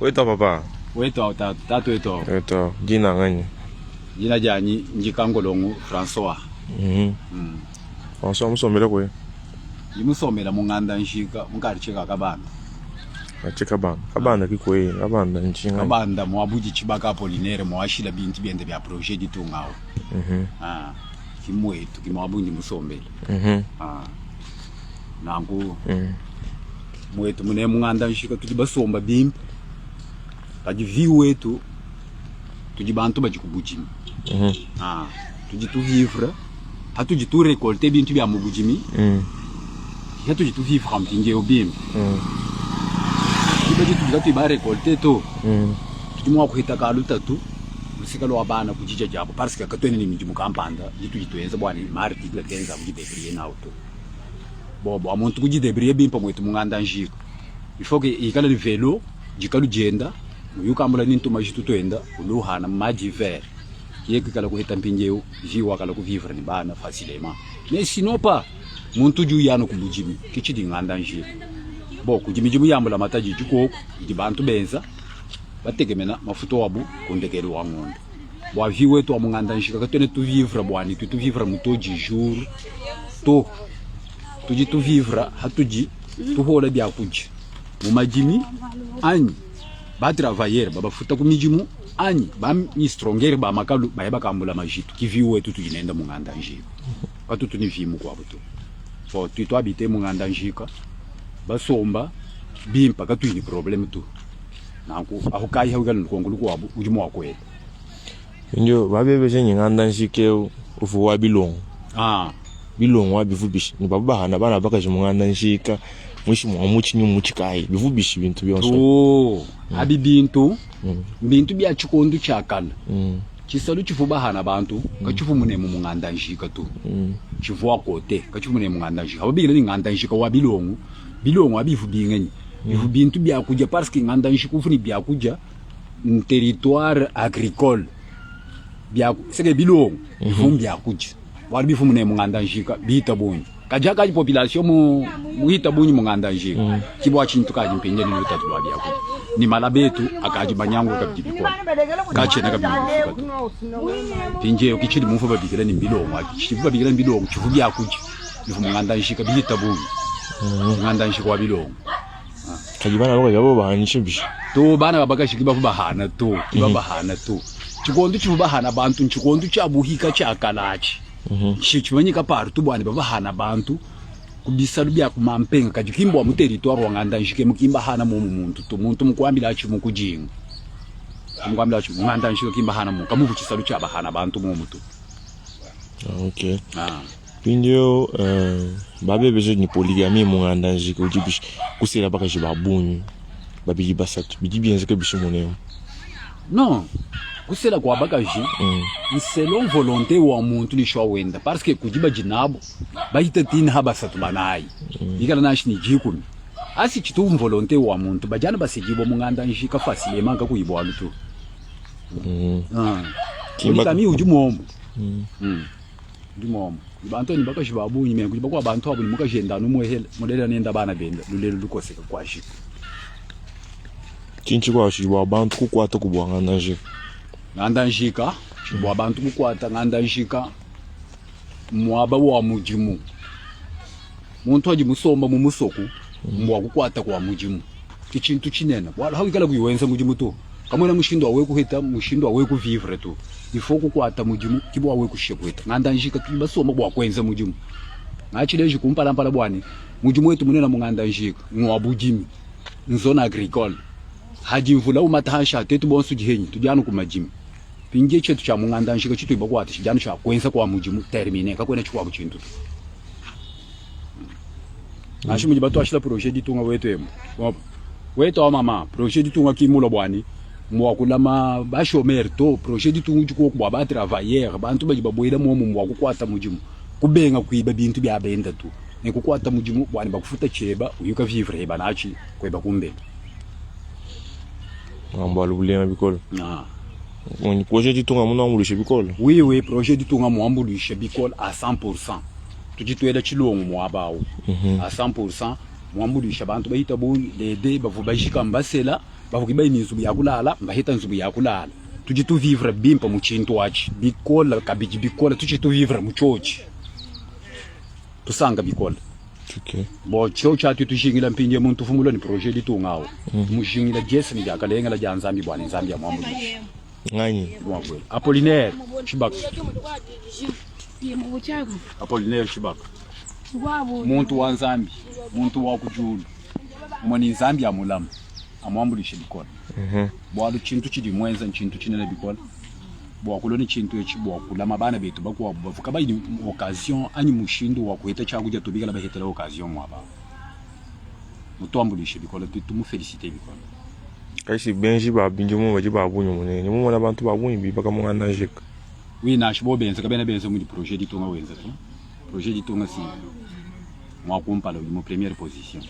Wetu papa. Wetu tatu, tatu wetu. Wetu, jina nganyi? Jina janyi Njikangolongo François. François musombele kwe? Ndimusomela mu nganda nshika mu quartier ka Kabanda. Quartier Kabanda. Kabanda kikwe, Kabanda nchinga. Kabanda mwabudi Tshibaka Apollinaire mwashila bintu biende bya projet ditungawo. Ah, kimwetu kimwabundi musombele. Ah. Nanku mwetu mune munganda nshika tudi basomba bimpe kadi vi wetu tudi bantu badi ku budimi. Ah, tudi tuvivre hatudi turekolte bintu bya mu budimi hatudi tuvivre mpindieu bimpe. Diba ditudi katuyi barekolte to tudi mua kuhita ka lutatu lusika lua bana ku didya diabu parce que katuena ne midimu kampanda ditudi tuenza bua ne ma article kenza kudidebrouiller nawu to. Bon, bua muntu kudidebrouiller bimpe muetu mu nganda njika il faut que ikale ne velo dikalu dienda uyukambula ni ntumajitu tuenda uluhana mu ma divers ye kuikala kuheta mpindieu vie wakala kuvivre ne bana facilement mais sinon pas muntu udi uyana ku budimi ke tshidi nganda njika. Bon, kudi midimu ya mbulamatadi idi koku idi bantu benza batekemena mafuta wabu ku ndekelu wa ngondo. Bua vie wetu wa mu nganda njika katuena tuvivre bua ne tudi tuvivre mu taux du jour to tudi tuvivre hatudi tuhola biakudia mu madimi anyi ba travailleur babafuta ku midimu anyi ba mistrongere ba makalu baya bakambula majitu ki vie wetu tudi nenda mu nganda njika katutu ne vie mukuabu to. Bon, tudi tuhabite mu nganda njika basomba bimpe katuyi ne probleme to. Nanku ahu kayi hawikala ne lukonko lukuabu udi mua kuela. Ndio babebeje nyi nganda njika eu uvua wa bilongo. Ah. Bilongo abi bivu bishi ne babu bahana bana bakaji mu nganda njika muishi mua mutshi ni mutshi kayi bivu bishi bintu bionso. To abi bintu mbintu bia tshikondu tshia kale. Tshisalu tshivua bahana bantu katshivua munemu mu nganda njika to. Tshivua kote katshivua munemu nganda njika. Babikila ne nganda njika wa bilongo. Bilongo abi bivu binganyi? Bivu bintu bia kudia parce que nganda njika uvua ne bia kudia mu territoire agricole. Bia seke bilongo bivu mbia kudia. Bualu bivu munemu nganda njika bita bungi. Kadi akadi population mu muhita bungi mu nganda njika. Ki bua tshinyi tukadi mpindieu ne lutatu lua bia kudia. Ne malaba etu akadi manyanguka kabidi bikole. Katshiena kabidi ne bufuka to. Mpindieu ki tshidi muvua babikila ne mbilongo abi. Tshidibu babikila ne bilongo tshivua bia kudia bivua mu nganda njika bihita bungi. Nganda njika wa bilongo. Kadi bana bakaji abo bahanyisha bishi? To bana ba bakaji ki bavua bahana to, ki babahana to. Tshikondo tshivua bahana bantu ntshikondo tshia buhika tshia kala atshi. Tshimanyika partout bua ne bavua bahana bantu ku bisalu bia ku mampenga kadi ki mbua mu territoire wa nganda njike mu ki mbahana momu muntu to. Muntu mukuambila atshi mukudinga. Mukuambila atshi nganda njike ki mbahana momu kamuvu tshisalu tshia bahana bantu momu to. Okay. Ah. Mpindieu babebeje ne polygamie mu nganda njike udi bishi kusela bakaji ba bungi babidi basatu bidi bienzeka bishi munemu? Non, kusela kua bakaji selon volonté wa muntu ne choix wenda parce que kudi badi nabo bahita tina ha basatu banayi bikala nashi ne dikumi asi tshitu volonté wa muntu badi anu basedibua mu nganda njika facilement kakuyi bualu to. Polygamie udi muomu. Udi muomu. Kudi bantu ne bakaji ba bungi me kudi bakuabu bantu abu ne mukaji enda anu muehele mulela nenda bana benda lulelu lukoseka kuajika. Ntshinyi tshikuabu tshidi bua bantu kukuata ku bua nganda njika? Nganda njika tshidi bua bantu kukuata nganda njika muaba wa mudimu. Muntu adi musomba mu musoku mbua kukuata kua mudimu ke tshintu tshinene bualu hawikala kuyi wenza mudimu to kamuena mushindu wa wewe kuheta mushindu wa wewe kuvivre to il faut kukuata mudimu ke bua wewe kushisha kuheta nganda njika tudi basomba bua kuenza mudimu ngatshileji kumpalampala bua ne mudimu wetu munene mu nganda njika ngua budimi nzone agricole hadi mvula umata hanshi ha tetu bonso dihenyi tudi anu ku madimi Mpindieu tshietu tshia munganda njika tshitudi bakuate tshidi anu tshia kuenza kua mudimu termine, kakuena tshikuabu tshintu to. Nansha mudi batuashila projet ditunga wetu emu wetu awa mama projet ditunga ki mulua buani mbua kulama ba chomeur to projet ditunga udi kuoku bua ba travailleur bantu badi babuela momu mbua kukuata mudimu kubenga kuiba bintu bia benda to ne kukuata mudimu buani bakufuta tshieba uyuka vivre eba natshi kueba kumbelu. Mbualu bulenga bikole. Projet ditunga munuambuluishe bikole. Oui oui, projet ditunga muambuluishe bikole à 100%. Tudi tuela tshilongo muaba awu à 100% muambuluisha bantu bahita bungi lede bavua bajika mbasela. Bavua kibayi ne nzubu ya kulala, mbaheta nzubu ya kulala. Tudi tu vivre bimpe mu tshintu atshi bikole kabidi bikole, tutshidi tu vivre mu tshiotshi, tusanka bikole. Okay. Bon, tshiotshi atu tujingila mpindieu muntu uvua mulue ne projet ditunga awu, tumujingila diese ne diakalengela dia Nzambi bua ne Nzambi amuambuluishe. Nganyi? Apollinaire Tshibaka. Apollinaire Tshibaka. Muntu wa Nzambi, muntu wa ku diulu. Umue ne Nzambi amulama, amuambuluishe bikole. Bualu tshintu tshidi muenza ntshintu tshinene bikole bua kulua ne tshintu etshi bua kulama bana betu bakuabu bavua kabayi ne occasion anyi mushindu wa kuheta tshiakudia to bikala bahetela occasion muaba au. Mutuambuluishe bikole, tudi tumufelicite bikole. Kashi benji ba bindimu badi ba bungi munene. Ni mumona bantu ba bungi bibaka mu nganda njika. Oui, nansha bo benza kabena benza mudi projet ditunga wenza to. Projet ditunga si mua kumpala udi mu première position.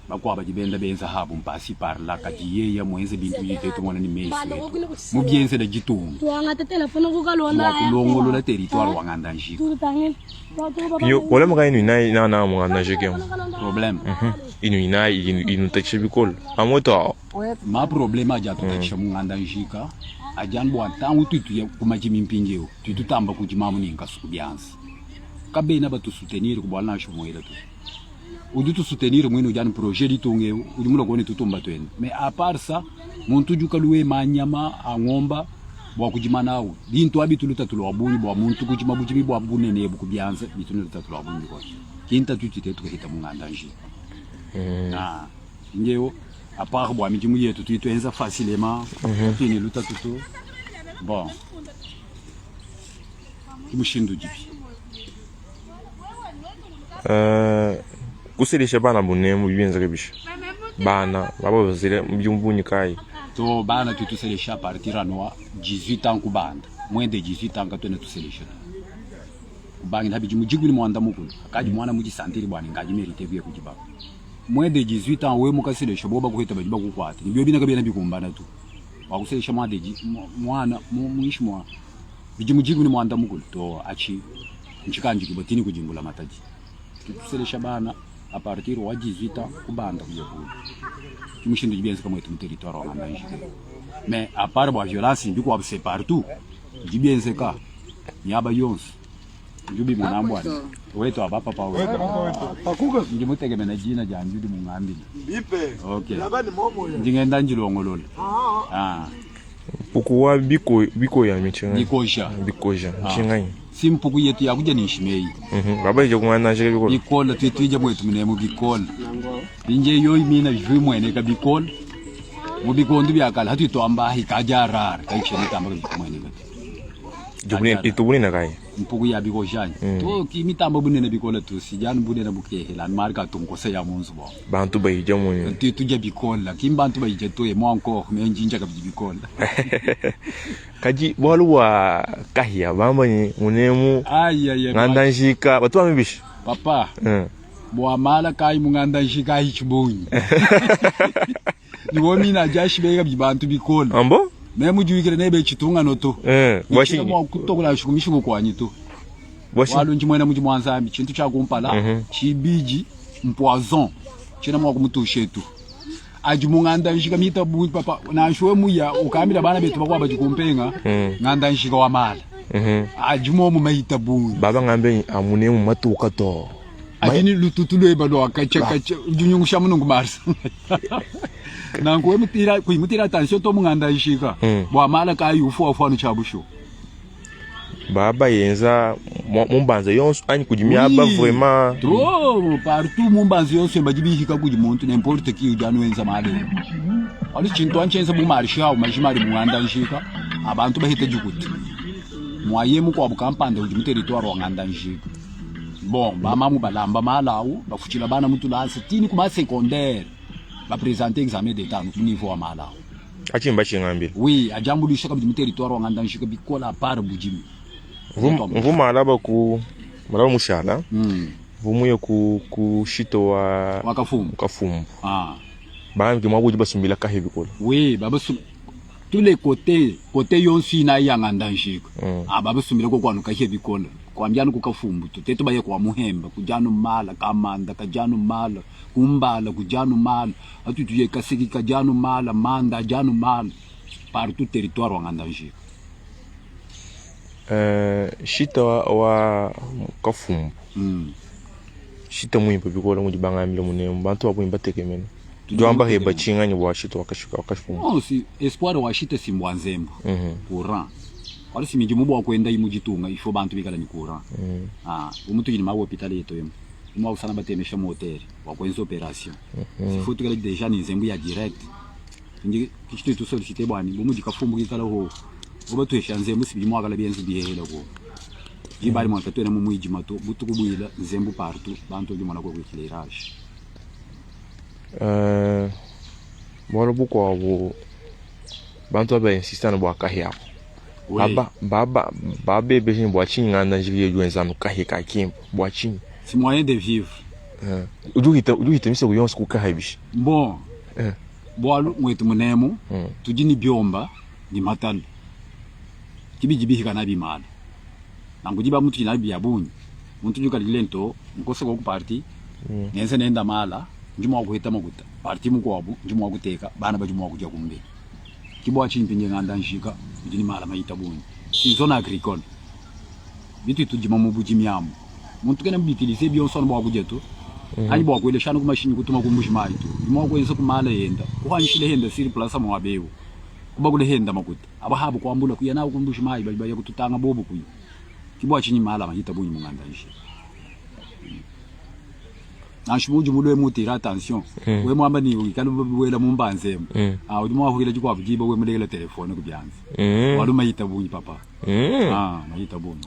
Bakuabu badi benda benza habu mpasi par là kadi yeya muenze bintu bidi tetu tumona ne mesu etu mubienzela ditunga mua kulongolola territoire wa nganda njika. Yo, problème ka inu inayi na na mu nganda njika. Problème. Inu inayi inu tatshisha bikole. Amoto. Ma problème adi atutatshisha mu nganda njika adi anu bua ntangu tudi tuya ku madimi mpindieu tudi tutamba kudima amu ne nkasu ku bianza kabena batusutenir ku bualu nansha bumue to. Udi utusutenir muine udi anu projet ditunga eu udi mulue kuona tutumba tuende mais a part ça muntu udi ukalu wema nyama a ngomba bua kudima nawu bintu abi bitu lutatu lua bungi bua muntu kudima budimi bua bunene ebu ku bianza bitu ne lutatu lua bungi bikole ki ntatu itu tetu tuhita mu nganda njila. Ah, mpindieu a part bua midimu yetu tudi tuenza facilement katuyi ne lutatu to bon ki mushindu udibi. Uh, kuselesha bana bunemu bidi bienzeka bishi bana baba basele mudimu bungi kayi to bana tudi tuselesha a partir anu wa 18 ans kubanda moins de 18 ans katuena tuselesha to kubangila bidimu dikumi ne muanda mukulu akadi muana mudisantire bua ne ngadi merite kuya kudi baba moins de 18 ans wewe mukaselesha boba kuheta badi bakukuata ne biobi kabiena bikumbana to wakuselesha muana muinshi mua bidimu dikumi ne muanda mukulu to atshi ntshikandikibua tini kudi mbulamatadi tudi tuselesha bana a partir wa 18 ans kubanda kuya kulu ki mushindu udi bienzeka muetu mu territoire wa Ngandajika mais a part bua violence ne bikuabu c'est partout bidi bienzeka miaba yonso ndi ubimona mbua ne wetu aba papa wetu ndi mutekemena dina dia ndi udi mungambile okay ndi ngenda ndilongolola ah Mpuku wa biko bikoya michinga. Bikosha. Bikosha michinga. Ah. Si mpuku yetu ya kuja ni nshimei. Mhm. Baba ije kumwana nshike bikola. Bikola twetu ije mwetu munemu bikola. Inje yoyi mina bivu mweneka bikola. Mu bikondo bya kala hatu twamba ikaja rara kaichene tamba kumweneka. Itubunina kai. Mpuku ya bikoshanya. To ki mitambo bunene bikola tu sijani bunene bukehela marka tunkosa ya munzu bo. Bantu bayija munyi. Tu tuja bikola ki bantu bayija to et moi encore mais njinja kabidi bikola. Kadi bualu bua kahia bamba ni munemu Ai ai nganda njika batu bambishi. Papa. Bua mala kai munganda njika ai chibunyi. Niwo mina jashibeka bibantu bikola. Ambo? Me mujuikile nebe chitungano to. Bwashinyi. Mwa kutokola shikumishingo kwanyi to. Bwashinyi. Walu njimwena muji mwa Nzambi chintu cha kumpala chibiji mpoison china mwa kumutushe tu. Aji munganda nshika mita bu papa na shwe muya ukambila bana betu bakwa baji kumpenga nganda nshika wa mala. Aji mo mu maita bu. Baba ngambe amune mu matuka to. Ajini lututu lweba lwa kacha kacha junyungusha munungu marsa. Nanku we mutira kuimutira attention to munganda nshika. Bwa mala kayi ufu afu chabusho. Baba yenza mumbanza yonso anyi kudi miaba Oui. vraiment. Trop partout mumbanza yonso badi bihika kudi muntu n'importe qui udi anu wenza male. Ali chintu anchenza bu marché au majimali munganda nshika abantu bahita jikuti. Mwaye mukwabu kampanda udi mu territoire wa nganda nshika. Bon, bamamu balamba malau bafuchila bana mutu lasi tini kuma secondaire. Ba présenter examen d'état mu niveau wa malau. Achimba chingambile. Oui, ajambulisha kabidi mu territoire wa nganda nshika bikola à part bujimi. Mvuma alaba ku malaba mushala. Vumuye ku ku shito wa Wakafumbu. Kafumbu. Ah. Bambi mwabuji basumbila kahe bikola. Oui, baba sum. Tous les cotes, cote yonso inayi ya nganda njika. Aba basumbila koku anu kahia bikola. Kuambia anu ku kafumbu to. Tetu baye kua muhemba, kudi anu mala, kamanda kadi anu mala, kumbala kudi anu mala, atu tuye kaseki kadi anu mala, manda adi anu mala. Partout territoire wa nganda njika. Shita wa kafumbu. Shita muimpe bikola mudi bangambila munemu bantu ba bungi batekemena. Tudi wamba heba tshinganyi bua shita wa kafumbu? Non, si espoir wa shita si mbua nzembu. Courant. Bualu si midimu bua kuenda mu ditunga il faut bantu bikala ne courant. Ah, bu mutudi ne ma hopital etu emu. Mua kusana batemesha moteur bua kuenza operation. Il faut tukala deja ne nzembu ya direct. Ndi tshitu tu solliciter bua ne bu mudi kafumbu kikala ho. Bo batuesha nzembu si bidi muakala bienza bihela ko. Diba adi katuena mu muidima to, butuku buila nzembu partout, bantu badi mona koku eclairage. Bualu bukuabu bantu aba insista anu bua kahia aku. Baba baba babebeja ne bua tshinyi nganda njiki yedi wenza anu kahia ka kimpe bua tshinyi? C'est moyen de vivre. Udi uhita udi uhita misoku yonso ku kahia bishi? Bon, bualu muetu munemu tudi ne biomba ne matalu ki bidi bihika nabi malu. Nanku diba mutu nabi bia bungi muntu udi ukalidile nto nkosa koku parti nenze nenda mala ndi mua kuheta makuta parti mukuabu ndi mua kuteka bana badi mua kudia kumbelu ki bua tshinyi mpindie nganda njika udi ne mala mahita bungi si zone agricole bitu tudima mu budimi amu muntu kena mubitilize bionso anu bua kudia to anyi bua kuelesha anu ku mashinyi kutuma ku mbuji mayi to udi mua kuenza ku mala enda kuhanyishile henda sur place muaba eu kubakule henda makuta Aba habu kuambula kuya nawu ku mbuji mayi badi baya kututanga bobu kuyi. Ki bua tshinyi mala mahita bungi mu nganda nji. Nansha muudi mulue mu tira attention. We muamba ni wikala buela mu mbanza emu. Ah udi mua kuhila dikuabu diba we mulekela telefone ku bianza. Bualu mahita bungi papa. Ah mahita bungi.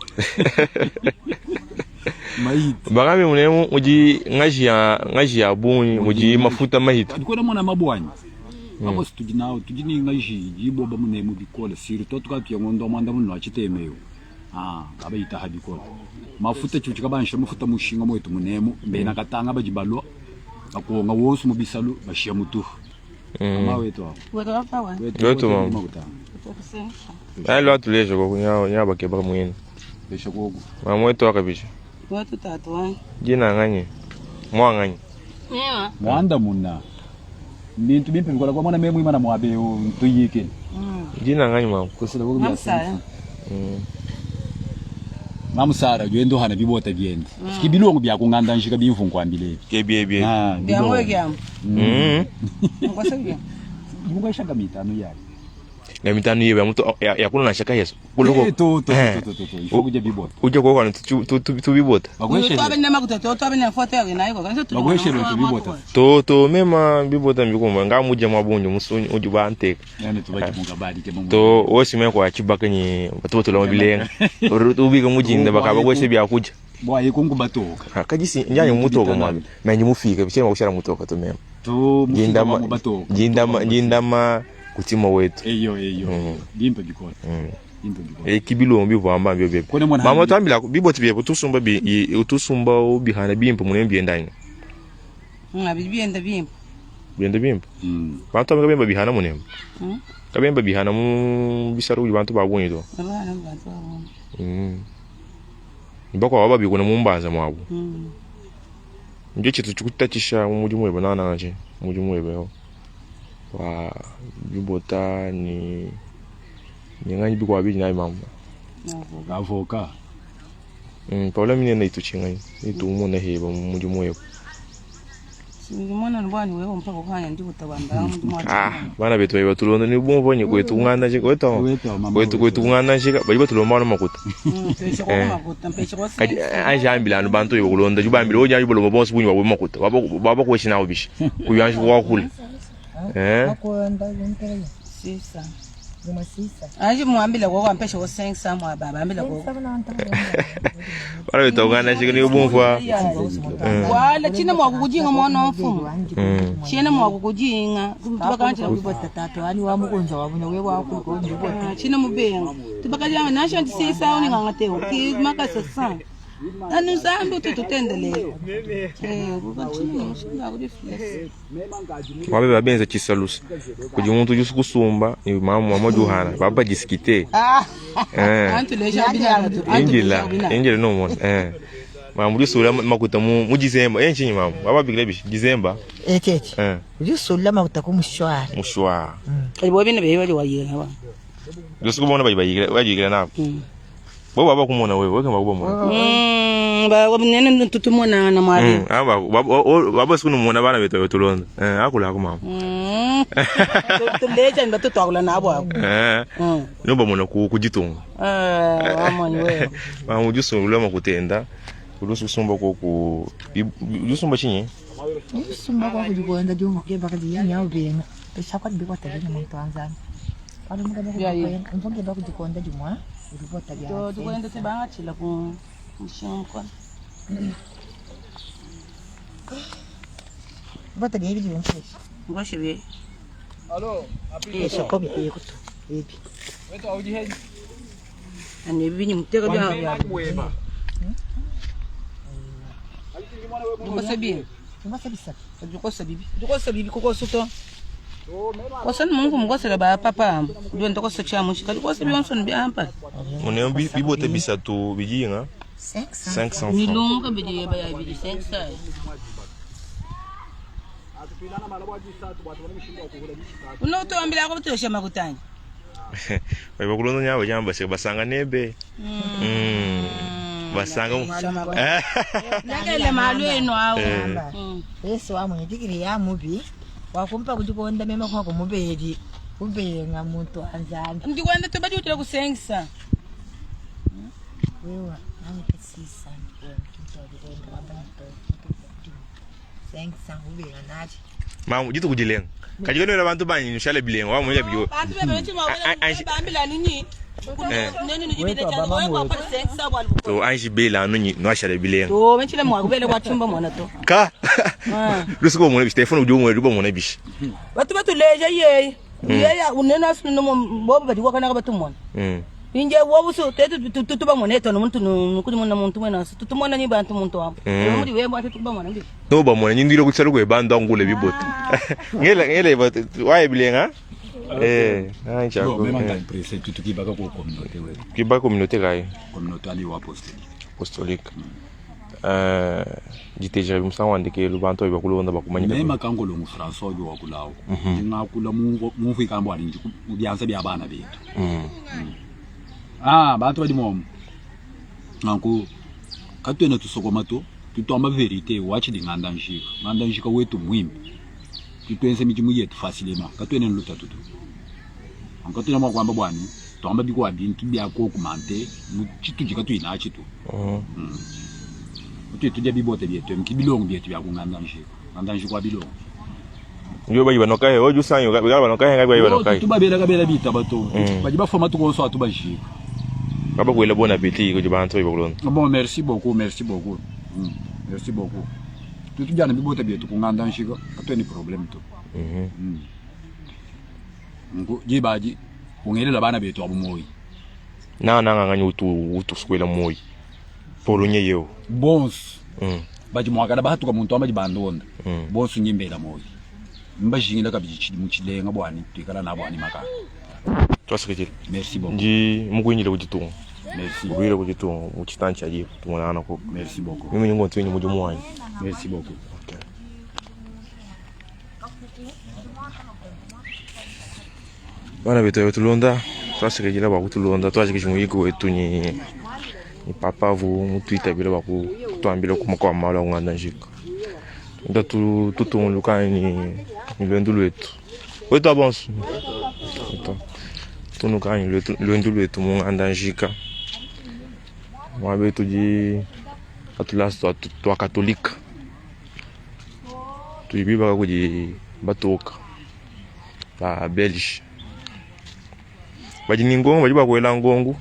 Mahita. Bakambi munemu mudi ngaji ya ngaji ya bungi mudi mafuta mahita. Kadi kuena mona mabuanyi. Akosi tudi nawu tudi ne ngaji idi iboba munemu bikole surtout tukatuya ngondo wa muanda munene wa tshitema eu ah kabayitaha bikole mafuta tshiu tshikabansha mafuta mushinga muetu munemu mbena katanga badi balua bakonga wonso mu bisalu bashiya mutuhu mama wetu awu Wetu wetu mama. makuta Ayi lwa tuleja koku nya nya bakeba muina. pesha koku Mama wetu akabisha. Wetu tatu wanyi. Jina nganyi? Mwa nganyi? Mema. Muanda muna bintu bimpe bikola kwa mwana meme imana muabe eu ntuyike Jina nganyi mama? kusila koku bya Mamusara. Mamusara ujue hana bibota byende siki bilongo bya kunganda nshika bimvu nkwambile ebi Kebi ebi. Ah, Bya bilongo. mwe Ngwase bya. Mungu aishaka mitano yayo Na mitano yebe ya mutu ya kuna na shaka yesu. Kuloko. Eh, to to Eh. to to to ifo kuja bibota Uje kwa kwa tu tu tu bibota. bakweshere Twabe na makuta to twabe na foto yawe nayo kwa tu. Bakweshere tubibota. To to mema bibota mbikumba nga muje mwabunyu musunyu uju banteka. yani tubaji mungabali ke mungu To wosime kwa chibaka nyi batu tuloma bilenga. Ubika mujinda bakaba kwese byakuja. bwaye kungu batoka Ha, Kajisi njani mutoka mwabi. Menyi mufika bichema kushara mutoka to mema. to mufika Jindama mu batoka jindama jindama kutima wetu. eyo eyo bimpe bikola bimpe bikola E kibilombi bivamba mbyo bebe. Kone mwana Mama handi- twambila biboti byebo tusumba bi utusumba ubihana bimpe mune byendanye. Bibyenda bimpe. Byenda bimpe. Mm. Bantu abeka bemba bihana mune. Kabemba bihana mu bisaru bantu babonye to. Abana bantu babona. Mbako baba bikuna mumbanza mwabo. Ndio chitu chikutatisha mu mudimu webe nana nje mudimu webe yo. Wa bibota ni ni nganyi bikwa bi na mama. Avoka Paula mine na ituchinganyi. Itu mona heba mu mudimu webe. Simona nbwani wewe mpaka kwanya ndi kutabamba ndi mwa. Ah, bana betu bali batulonda ni bumvonye kwetu nganda nje kwetu. Kwetu, mama Kwetu wetu. kwetu nganda nje bali batulomba no makuta. Pesha kwa makuta pesha kwa Kadi anje ambila anu bantu yokulonda jubambila onya jubalomba bonse bunyi babwe makuta. Baba baba kweshi nawo bishi. Kuyanji kwakule. Eh? Akwenda impela Sisa. uma sisa. Anje muambila kwa kwa pesha kwa 500 mwa baba ambila kwa. Bana betu nganda nje ni bumva. Wala china mwa kukujinga mwana wa mfumo. China mwa kukujinga. Tubakanje Bibota tatu ani wamukunza wabona we wakukonja bota. china mubenga. Tubakaja nasha ndi sisa oni ngangateo. Ki makasa sa. Anu Nzambi utu tutendelela. Eh, kukatshinyi mushindu wa kudifila. Wabe babenza tshisalusa kudi muntu udi kusumba ni mamu mama udi uhana baba diskite. Ah. Eh. Antu leja bina tu. Ingila, ingila no mona. Eh. Mamu udi usula makuta mu mu Dizemba. Eh ntshinyi mamu? Baba bikila bishi Dizemba. Etete. Eh. Udi usula makuta ku mushwara. Mushwara. Bo bina be bali wayela ba. Lusuku bona bali bayikila bayikila nabo. Bo baba kumona wewe, wewe kama kubamona. Ba nene tutumona na mwali. Aba baba siku numona bana betu betulonda. Eh akula ku mama. Tuleja ni tutwakula nabo ako. Eh. No bamona ku kujitunga. Eh, wamoni wewe. Mamu udi usula makutenda. Udi usumba ko ku udi usumba chinyi? Usumba kwa kujikonda jungo keba kazi yanya ubenga. Peshakwa ndiko tabenya muntu anzana. Pano mugaba kujikonda, mvonge kujikonda jumwa. Urubota bya. To tukwenda tibangachila ku mushinga mkono. Bota bya bidi bimfesha. Ngoshe be. Eh, shako bya yekutu. Ebi. Ani binyi muteka bya bya. Dukosa bi. Ngose bisa. Dukosa bibi. Dukosa bibi kukosa to. Kosa ni Mungu mukosela ba papa. Ndio ndokosa cha mushika. Dukosa bi onso ni ampa. Mune bibote bisatu bijinga 500. 500 francs. Milonga bidi ba ya bidi 500. Unotoambila ko kutosha makutanya. Bali bakulonda nyabo jamba baseka basanga nebe. Basanga. Eh. Nakele malu eno awo. Yesu wamunyidikiri ya mubi. Wakumpa kujikonda mema kwa kumubeli. Ubenga muntu anzana. Ndikwenda tobadi utira kusengisa. Wewe, nangi sisa. Mtu ajikonda wamba mtu. 500 ubenga nathi. Mamu jitu kujilenga. Kajikano abantu banyi nushale bilenga wa mwenye biyo. Bantu bebe chima wena bambila ninyi. Neni nijibile cha wewe kwa sengisa bwa. To anji bela anu nyi nwashale bilenga. To mechile mwa kubele kwa chumba mwana to. Ka. Lusuko mwana bishi telefone udi mwana ruba mwana bishi. Batu batuleja yeye. Yeye unena asinu no bobo badi wakana batumona. Inje wobusu tetu tutuba mwana eto muntu nukuri mwana muntu mwena tutumona ni bantu muntu wabo. Muri webo ati tuba mwana mbi. No ba mwana nyindiro kutsalo kwe bandu angule bibote. Ngela ngela ba waye bilenga. Eh, anja Bon, ko. même en presse tutu kibaka ko communauté wetu. Kiba communauté kai Communauté ali wa apostolique. apostolique. Eh, jiteja musango wandike lubantu bakulonda bakumanyika. Mema kangolongo François oyo wakulawo. Ndingakula mungu mungu ali nje kubyanza bya bana betu. Ah, bantu bali momo. Nanku katwena tusokoma to tutwamba verite wachili nganda nshika. Nganda nshika wetu mwimbi. Tutwenze mijimu yetu facilement. Katwene luta tutu. Ankatwena mwa kwamba bwani twamba bikwa bintu byako kumante chitu jika tuina chitu. Utu tujya bibote byetu mkibilongo byetu bya kunganda nshika. Nganda nshika bilongo. Ndio bayi banokahe, oju sanyo, bigala banokahe ngabi bayi banokahe. Tubabela kabela bita bato. Baji bafoma tukonso atubashika. Kaba kuela bon appétit ko bantu bakulonda. Bon, merci beaucoup, merci beaucoup. Merci beaucoup. Tutujana bibote byetu kunganda nshika, katweni problem to. Ngu jibaji ungelela bana betu abumoyi. Na na nganya utu utu skwela moyi. Polonye yeo. Bons. Baji mwakala bahatuka muntu amaji bandonda. Bonsu nyimbela moyi. Mbajingila kabiji muchilenga bwani twikala na bwani maka. Twasikitile. Merci beaucoup. Ndi mukuinyile kujitunga. Merci. Kuile kujitunga muchitanchi aje tumonana ko. Merci beaucoup. Mimi nyungo ntwenye mujumu wanyu. Merci beaucoup. Okay. Bana betu tulonda twasikijila bakutulonda twashikisha muyiko wetu ni ni papa vu mutwitabila bakutwambila kuma kwa mala nganda njika nda tu tutunguluka ni ni lwendu lwetu wetu abonso tunuka ni lwendu lwetu mu nganda njika mwa betu di atulasi twa twa katolika tuyibibaka kudi batoka ba belge badi ni ngongo badi bakwela ngongo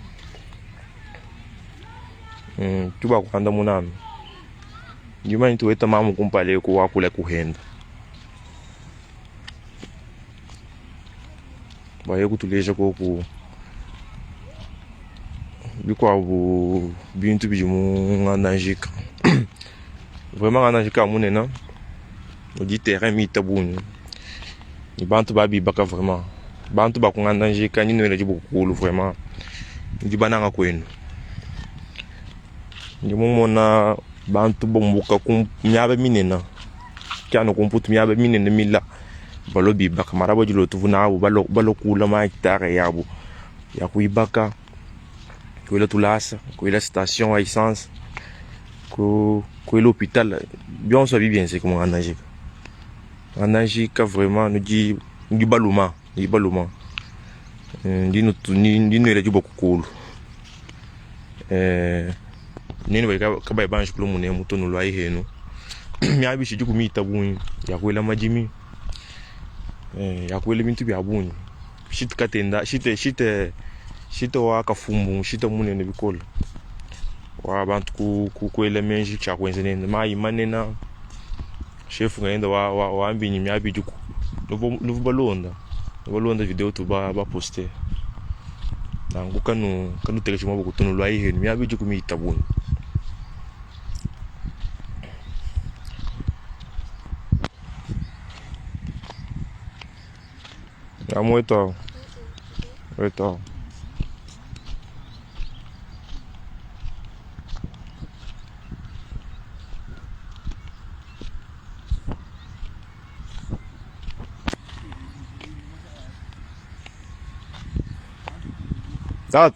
tubakwanda munano ndimani tuweta mamu kumpale kuwakula kuhenda baye kutuleja koku Bikuabu bintu bidi mu nganda njika vraiment nganda njika munene udi terrain mita bungi ne bantu babibaka vraiment bantu ba ku nganda njika ni nuela diboko kulu vraiment nudi bananga kuenu ndi mumona bantu bumbuka ku miaba minene ke anu ku mputu miaba minene mila balua bibaka mara badi lotuvu nabu balua kula ma hectare yabu ya kuibaka kuela tulasa kuela station ya essence kuela hopital bionso abi bienzeka mu nganda-njika nganda-njika vraiment nudi nudi baluma nudi baluma ndi ndi nuela diboko kulu nenu badi kabayi banji kulua munemu to nuluayi henu miaba itshidiku mita bungi ya kuela madimi ya kuela bintu bia bungi shite katenda shite shite shite wa kafumbu shite munene bikole wa bantu kuela meji tshia kuenza nende mayi manene chef ngenda wa wa wambinyi miaba idiku nuvua balonda balonda video tu ba baposte nanku kanu kanutekesha maboko to nuluayi henu miaba idiku mita bungi. Amu wetu wetu. Tatu.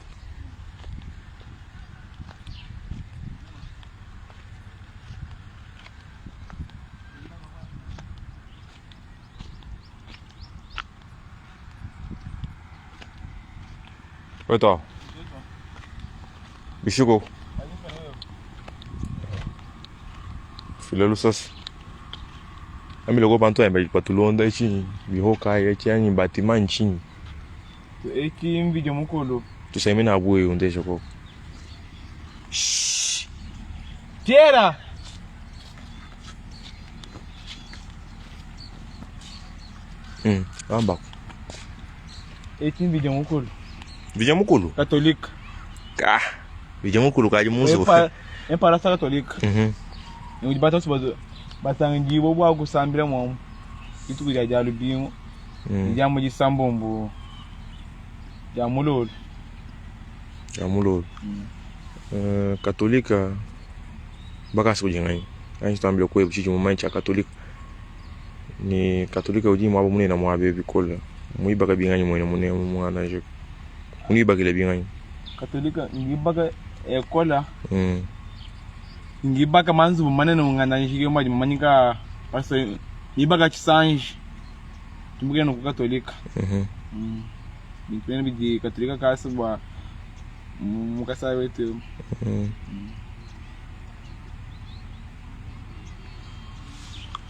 Wetu. Bishuko. Fila lusasi. Ambile ko bantu ayamba patulonda ichi bihoka ichi anyi batima nchinyi. Eki mvidyo mukulu. Tusaime abuye undesha ko. Tiera! Amba. Eki mvidyo mukulu. Vidya mukulu. Katolika. Ah. Vidya mukulu kaji munzu. Emparasa katolika. Nikuti bata bazo batangibo bwa kusambira mwamu. Ituku lya lya lubingu. Lya mu disambombo. Lya mulolo. Ya mulolo. Katolika bakasi kujinganyi. Anyi tambile kwe buchichi mu manchi ya katolika. Ni katolika udi mwabo munene mwabe bikola. Muibaka binganyi mwene mune mwana je. Muibakile binganyi. Katolika ngibaka ekola. Ngibaka manzubu manene munganda nshike maji mamanyika paso ngibaka chisanji. Tumbuke no katolika. Bintu bidi katolika kasi bwa mukasa wetu.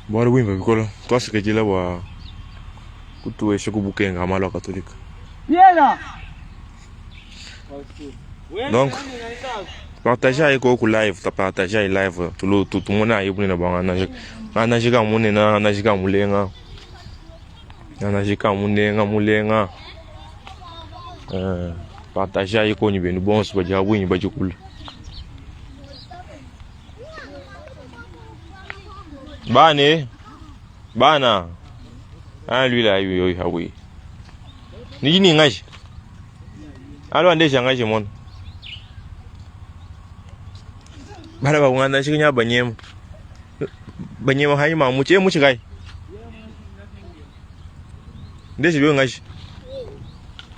Bora wimba bikola. Twasikejela bwa kutuwesha kubukenga malo katolika. Piera! Donc partager ayi ko ku live ta partager ayi live tulo tumona ayi bunene bwa ngana ngana jika munene ngana jika mulenga ngana jika munenga mulenga partager ayi ko ni benu bonso baja bwinyi bajikula bane bana ah lui là yo yo oui ni ni ngaji alo andesha ngaji mona bana bakunganda shikinya banyema banyema hayi mamuche muche kai ndesha byo ngaji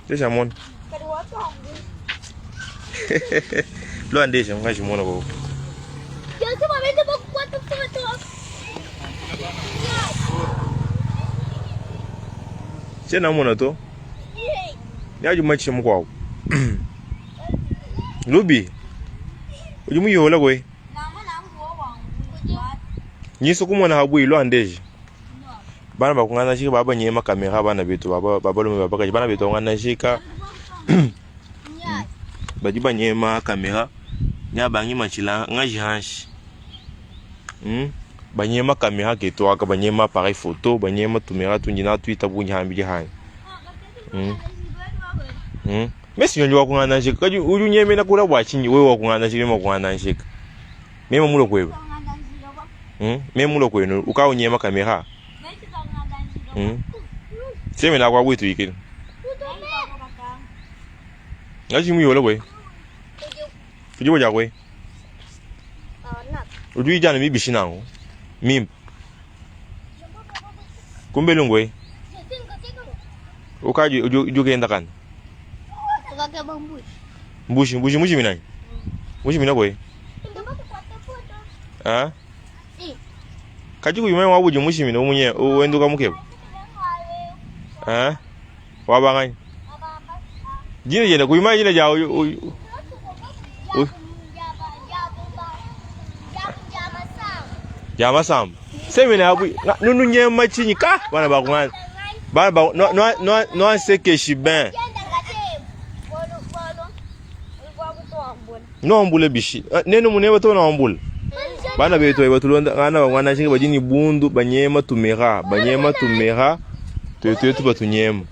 ndesha mona lo andesha ngaji mona ko chena mona to yaji machi mukwawo lubi udi muyola kwe nyiso kumona habwi lo andeje bana bakungana shika baba nyema kamera bana betu baba baba lume baba kaji bana betu ngana shika badi banyema kamera nya bangi machila ngaji hanshi banyema kamera ketu aka banyema appareil photo banyema tumera tunji na twita bunyi hambili hani. Mesi nyonyi wa kungana nshika. Kadi udi unyemena kula bua tshinyi wewe wa kungana nshika meme wa kungana nshika. Meme mulo kwebe. Meme mulo kwenu uka unyema kamera. Seme na kwa bwitu ikile. Ngachi muyola kwe. Kujibo ja kwe. Udi ijana mibishi nango. Mimpa. Kumbe lungwe. Ukaji udi ugenda kana. Mbushi mbushi mbushi minani. Mbushi mina kwe. Ah? Kaji kuyuma wabuji mushi mina umunye uwenduka mukebo. Ah? Wabangani. Jina jina kuyuma jina ja uyu. Ja masamba. Seme na abu nunu nyema chinyi ka bana ba kungana. Bana ba no no no no ansekeshi ben. No ambule bishi. Neno muneba to na ambule. Bana betu batulonda ngana bangwana shinga bajini bundu banyema tumera banyema tumera twetu batunyema.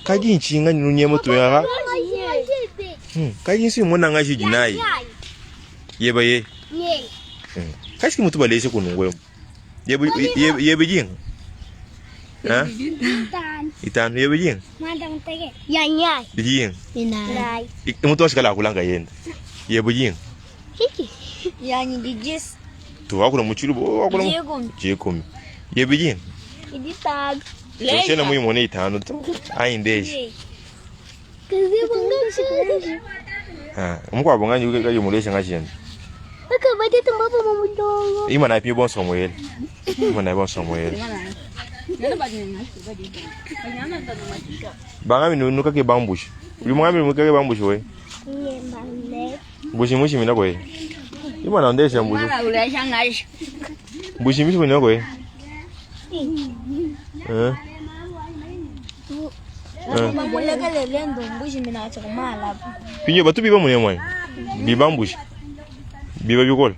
Kaji nchinga nunyema tumera. Kaji nsi mona ngashi jinai. Yeba ye. Kashi mutu baleshe kunungwe. Yeba yeba jinga. Ha? Itano yeba jinga. Ya nyai. Jinga. Inai. Mutu ashikala kulanga yenda. Yeba jinga. Yani dijis. Tu wakula muchilu wakula. Jikumi. Jikumi. Yeba jinga. Iditag. Toshena muimone itano to. Aindeje. Ah, mukwabo ngani kaje mulesha ngachenda. Ima na pia bonso moyele. Ima na bonso moyele. Banga minu nuka ke bambushi. Uli mwami nuka ke bambushi we. Mbushi mushi mina kwe. Ima na ndesha mbushi. Mbushi mishi mina kwe. Eh. Pinyo batu biba mune mwe. Biba mbushi. Biba bikola.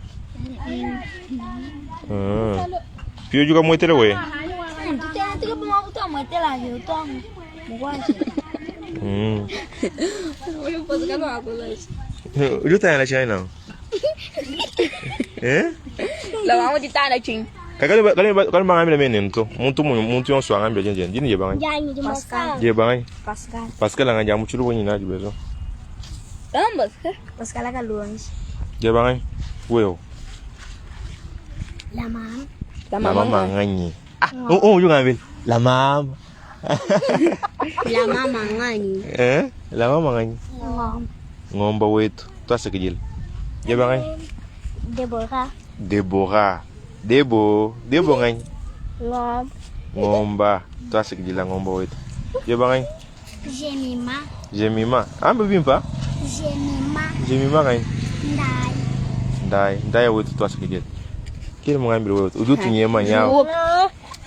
Ah. Pinyo juga mwetele we. Uli na China. Eh? La vamos a na chin. Kale kale kale banga mene mto. Muntu muntu yonso angambia jenje. Jini je banga. Pascal. Je banga. Pascal. Pascal anga jamu chulu bonyi na jibezo. Ambas. Pascal akalonge. Je banga. Wewe. La mama. La La mama nganyi. Ah, oh oh ngambia. La mama. La mama nganyi. Eh? La mama nganyi. Ngomba. Ngomba wetu. Twasekijila. Je banga. Deborah. Deborah. Debo, Debo nganyi. Ngomba. Ngomba. Twasekijila ngomba wetu. Je banga. Jemima. Jemima. Ambe bimpa? Jemima. Jemima nganyi. Ndai. Ndai, ndai wetu twasekijila. Kile mungambile wetu. Uju tunyema nyawo.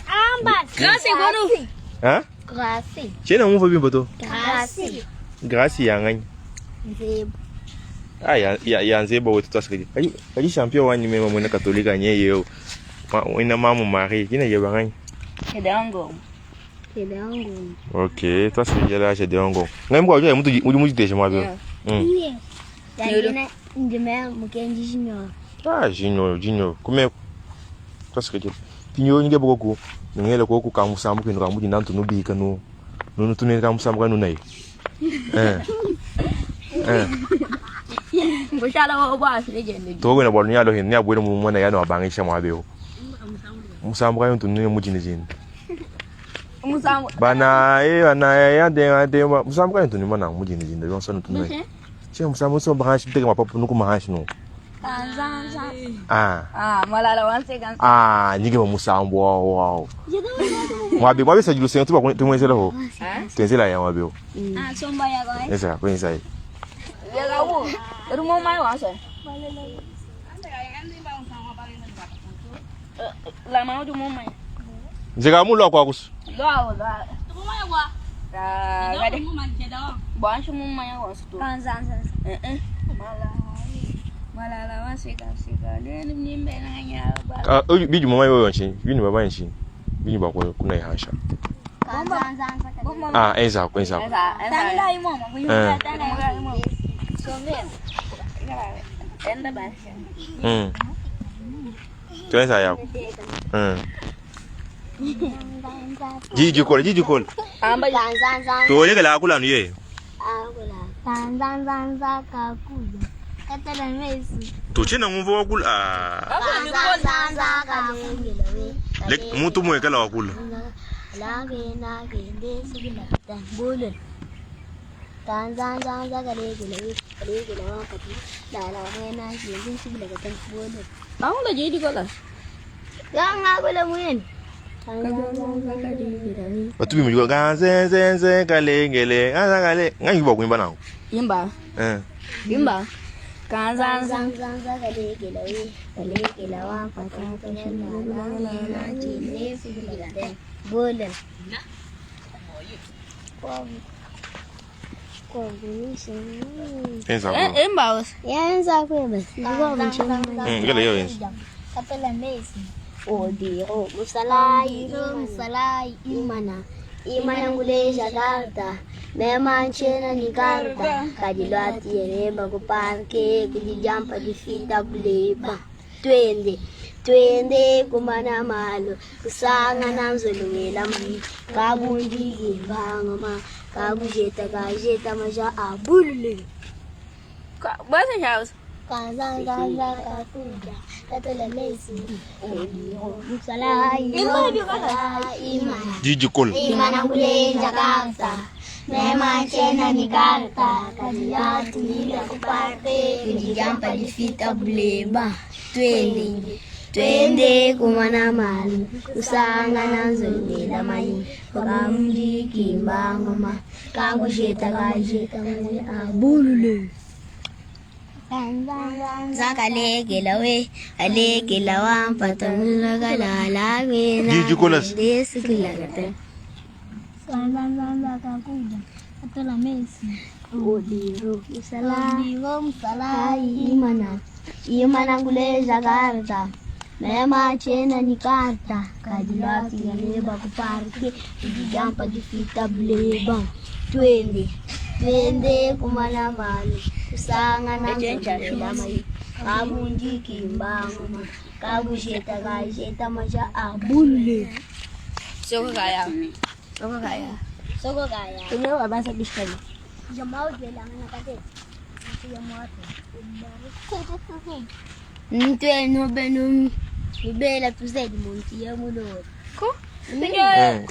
Amba. Gracie gono. Ha? Gracie. Chena mumva bimpa to. Gracie. Gracie ya nganyi. Nzebo. Ah ya ya ya nzeba wetu twasekijila. Kaji kaji champion wanyi mema mwena katolika nyeye. Ma ina mamu Marie, jina je banganyi. Kedango. Kedango. Okay, twasekijila chedeongo. Ngai mko aje mtu udi mujiteshe mwabe. Yeah. Yangina ndime mukenji junior. Ah, junior, junior. Kume twasekijila. Pinyo nyige bokoku. Ngele koku kamusambu kinu kamuji nantu nubika nu. Nunu tunene kamusambu kanu nai. Eh. Eh. Bushala wa ba su ne Togo na bwalu nyalo hin nyabwele mu mwana yana wabangisha mwabeo. Musambu kanu tunene mujini jini. Musambu. Bana eh bana ya de ya de musambu kanu tunene mana mujini jini de sonu tunene. Che musambu so branch teke mapapu nuku mahanshi no. Ah. Ah, malala one second. Ah, nyige musambu wao wao. Mwabe mwabe sajulu senga tuba tumwenzela ho. Twenzela ya mwabe. Ah, somba ya kwa. Esa kwenza. Ya ga wo. Rumo mai wa so. La mano du mo mai. Nzeka mulo kwa kusu. Lo lo. Wa. Ah, gade. Bon shi mun mai wa su to. Kanza. Eh eh. Malala. Malala wa sika sika. Ne ni mbe na nya ba. Ah, biju mama yoyo nchi. Binu baba nchi. Binu ba kuna ihansha. Ah, enza enza. Eh. Tuenza yako. Jiji kola, jiji kola. Tuolekela akula nuye. Tanzanzanza kakuja. Katala mesi. Tuchena ngumvo wakula. Tanzanzanza kalengela we. Lek mutu mwekala wakula. Lage na gende sigila tambulun. Tanzanzanza kalengela we. Kalengela wa kati. La la na gende sigila tambulun. Aula jidi kola. Ganga kula mwen. Tanzanzanza kalengela we. Batubi mujiko ganzenzenze kalengele. Ganza kale. Ngangi bwa kuimba nawo. Imba. Eh. Imba. Kanzanza. Tanzanzanza kalengela we. Kalengela wa kati. La la na gende sigila tambulun. Enza. Imba. Yanza kweba. Ndiko mchini. Ngale yo enza. Katala mesi. Odiro musalai musalai imana imana ngule Jakarta mema nchena ni karta kadilwati yereba kuparke kujijampa difita buleba twende twende kumana malo kusanga namzolungela mani kabundiki bangama kabujeta kajeta maja abulule Basi house. Kazanzaza kakuja katala mesi odiro musalai musalai imana Jiji kola. Imana kule Jakarta mema chena ni karta kadilatu ila kuparte kujijampa difita buleba twende twende kumana malu kusanga nanzolwela mai wakamjiki mbangoma kakusheta kajeta maji abulule Zakalekela we alekela wampata mulakalala Jiji kola. desikilakata Sanzanzanza kakuja katola mesi odiro musalai odiro musalai imana imana ngule Jakarta mema chena ni karta kadilati leba kuparke kujijampa difita buleba twende twende kumana malu kusanga na mai kabundiki mbangoma kabusheta kajeta maja abulule Soko kaya. Soko kaya. soko kaya Tumeu abasa bishkali. Jamaa jelanga kate. Ntwe nobe num nubela tuzedi muntu ya mulo. Ko?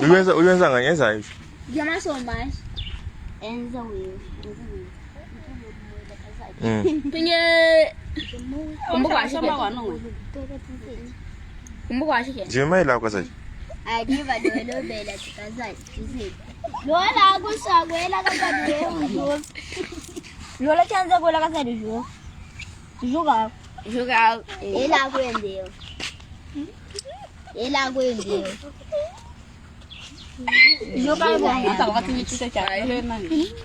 Uyenza uyenza ngani enza hiyo. Jamaa so mas. Enza wewe. Pinge. Kumbuka shike. Kumbuka shike. Jema ila kwa sasa. Adiva dolo bela tukazadi tuzedi. Lola kusagwela kazadi wewe. Lola chanza gola kazadi jo. Juga. Juga. Ela kwendeo. Ela kwendeo.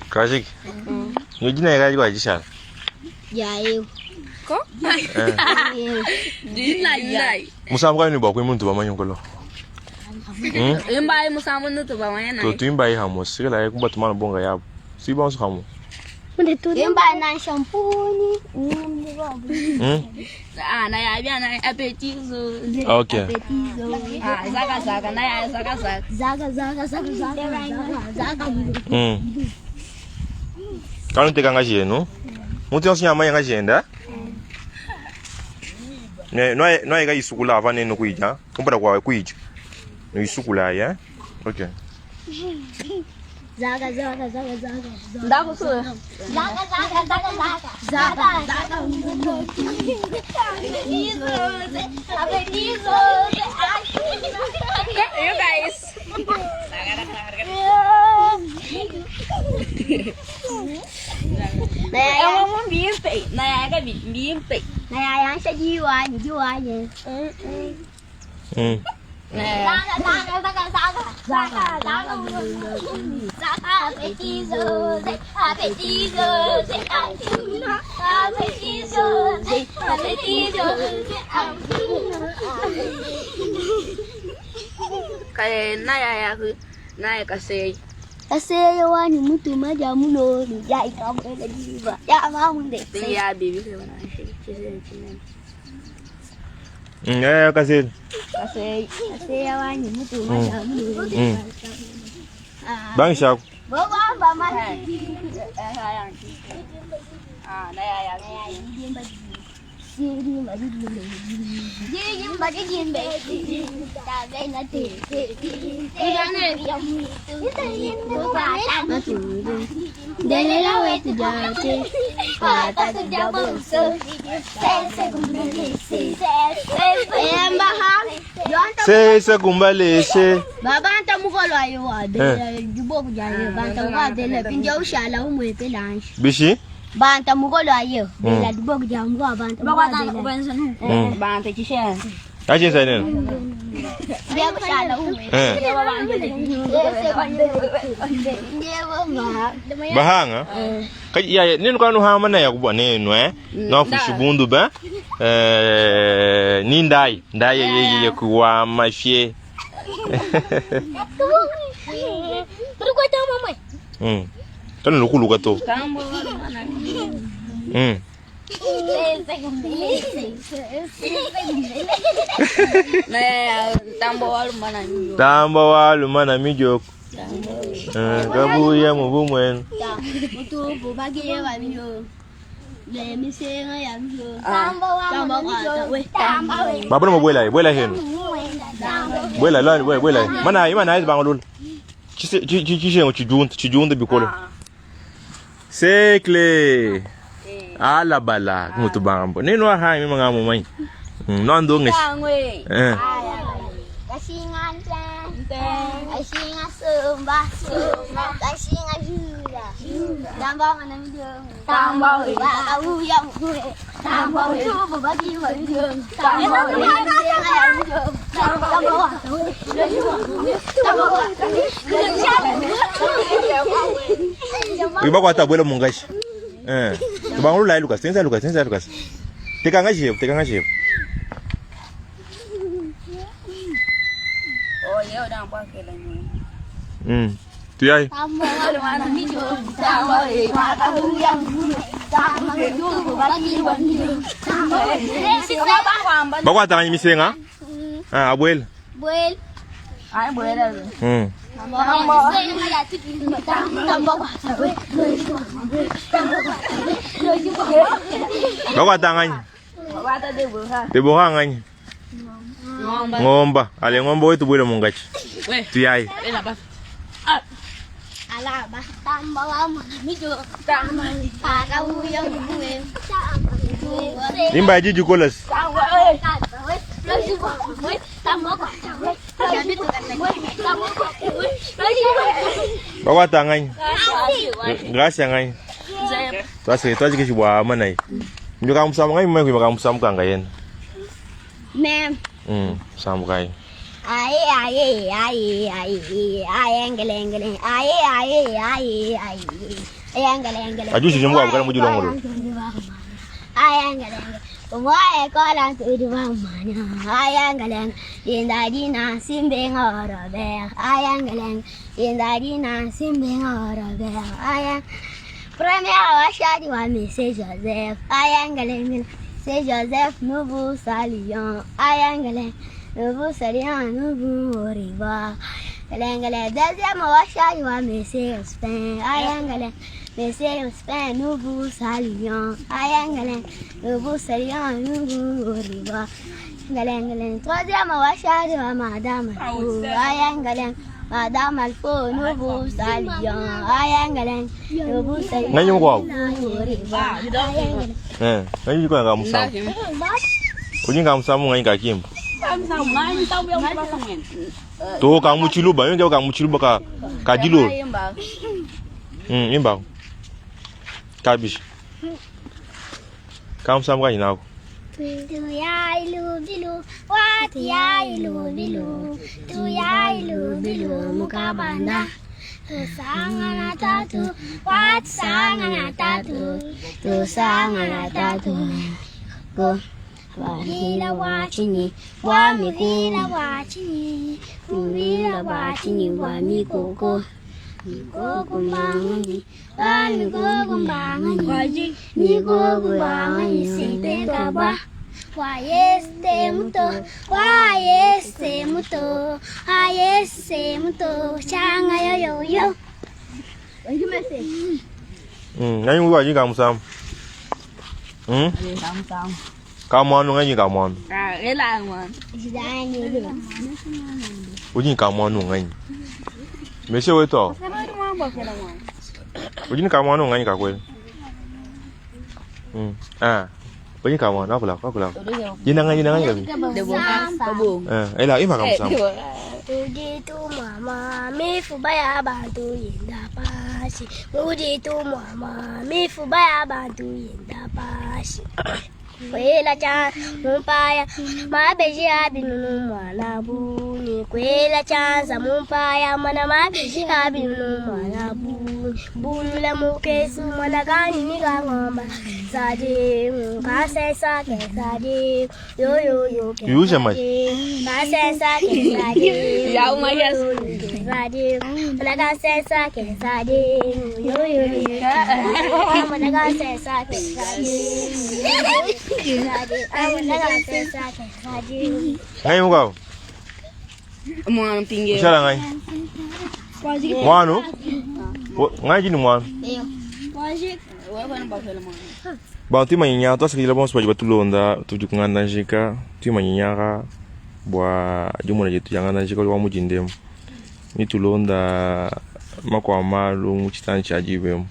Kajiki. Nyojina ikaji kwa jishala. Jayo. Ko? Eh. Dinai. Musambu ni bwa kuimuntu bamanyongolo. Imba musambu nutu bamanya To tuimba yi hamo sikela kumba tumana bonga yabo. Si bonso hamo. Imba na shampuni. Ah, na ya bia na apetizo. Okay. Ah, zaka zaka na ya zaka zaka. Zaga zaga zaga zaga zaga zaga. Kanu teka ngaji yenu. Muntu yonse nyama ngaji yenda. Ne no no ega isukula avane no kuija. Kumpara kwa kuija. No isukula ya. Okay. Zaga zaga zaga zaga. Ndako so. Zaga zaga zaga zaga. Zaga zaga. Apetizo. You guys. Na ya Mimpe. Na ya ga mimpe. na ya ya shajiwa ni jiwa ne. Zaga zaga zaga zaga zaga zaga zaga apetizo apetizo apetizo apetizo. Kai na ya ya ku. Naye kasei. Kaseya wani mutuma ja mulolu ja ikamwela jiva ya mamunde. Ya bibi ke bana shi. Shi shi. Ya kasei. Kasei. Kaseya wani mutuma ja mulolu. Bang shako. Baba mama. Ah, na ya ya. Sese kumbaleshe. Babanta mukolo ayo adela juboku jaye banta mukadela pinja ushala umwepe lanshi Bishi? banta mukolo ayo bela juboku jamu banta mukadela Banta kisha. Aje sai neno. Ndiye ushala umwepe Bahanga. Kai ya nenu kanu hama na yakubwa nenu eh. No fushibundu ba. Eh ni ndai, ndai ye ye kuwa mafie. Tano lukuluka to. Na ya tambo walumana nyo. Tamba walumana mijoko. Kabuya mubu mwenu. Mutubu bagiye babyo lemisenga yabyo Babona mabwela bwela henu. Bwela la bwela bwela. Mana ayi mana ayi bangolul. Chise chishengo chijunta chijunta bikolo. Sekle. Ala bala mutu bambo. Neno ha mi manga mo mai. No ando ngesh. Tangwe. Eh. Kashinga kashinga sumba sumba kashinga jura tamba mana mijo tamba kabuya mwe tamba mutubu bagiye babyo tamba Uyiba kwata bwela mungashi. Eh. Tubangolula Lucas, tenza Lucas, tenza Lucas. Teka ngashi, teka ngashi. Oh, yeo dan kwa kela nyo. Tuyai. Bakwata nganyi misenga? Ah, abuela. Bwel. Ai bwela. Bakwata nganyi. Wata de buha. Deboha nganyi. Ngomba. Ngomba. Ale ngomba wetu bwela mungachi. Tuyai. Alaba tamba wa mijo tamba kabuya mwe Imba jiji kolas. Bakwata nganyi. Gracia nganyi. Twase twaje kishibwa manai. Ndio kamusamu nganyi mwe kamusamu kanga yena. Mem Samu kai. aye aye aye aye aye ngele ngele aye aye aye aye aye ngele ngele Ajushi jimwa bukala mujilongolo. aye ngele ngele Umwae kola turi wamanya aye ngele dinda dina simbe ngorobe aye ngele dinda dina simbe ngorobe aye Premier washadi wa Monsieur Joseph aye ngele ngele C'est Joseph, nous vous saluons. Aye ngele nous vous saluons, nous vous au revoir. Ngele deuxième washadi wa Monsieur Jospin aye ngele Monsieur Jospin, nous vous saluons. Aye ngele nous vous saluons, nous vous au revoir. Ngele ngele troisième washadi wa Madame Alfo aye ngele Madame Alfo, nous vous saluons. Aye ngele nous vous saluons. Nganyi mkwao. Nous vous au revoir. Aye ngele Eh, nganyi kwa ngamusamu. Ujinga kamusamu nganyi kakimba. To kamuchiluba, yonge kamuchiluba ka kajilo. Imba. Imba. Kabish. Kamusamu kanyi nako. Tuyailu bilu, watiyailu bilu, tuyailu bilu mukabanda. Tusangana tatu, watsangana tatu, tusangana tatu. Go. Muvila bwa chinyi bwa mikoko bwa chinyi muvila bwa chinyi bwa mikoko mikoko mbanganyi ba mikoko mbanganyi mikoko mbanganyi siteka bwa wa yeste muto wa yeste muto wa yeste muto changa yo yo yo Nganyi ngwa ka musamu. Ka mwanu nganyi ka mwanu. Udi ka mwanu nganyi. Monsieur wetu. Udi ka mwanu nganyi ka kweli. Ah. Udi ka mwanu akula akula. Jina nganyi nganyi kabi. Eh, ela ima ka musamu. Muditu mama mifuba ya bantu yenda pasi muditu mama mifuba ya bantu yenda pasi kwela cha mumpaya mabeji abinunu mwana buni kwela chanza mumpaya mwana mabeji abinunu mwana buni bunula mukesu mwana kanini kang'omba sade kasesa kesade yo yo yo Yusha mai. kasesa kesade Ya, uma yes. kesade mwana kasesa kesade yo yo yo mwana kasesa kesade Nganyi mukao. Mwana mpinge. Ushala nganyi. Mwanu? Nganyi jini mwanu. Bon, tuimanyinya twasakidila bonso badi batulonda tudi kunganda njika tuimanyinyaka bua dimona dietu dia nganda njika wa mudindemu ni tulonda makua malu mu tshitanda tshia dibemu.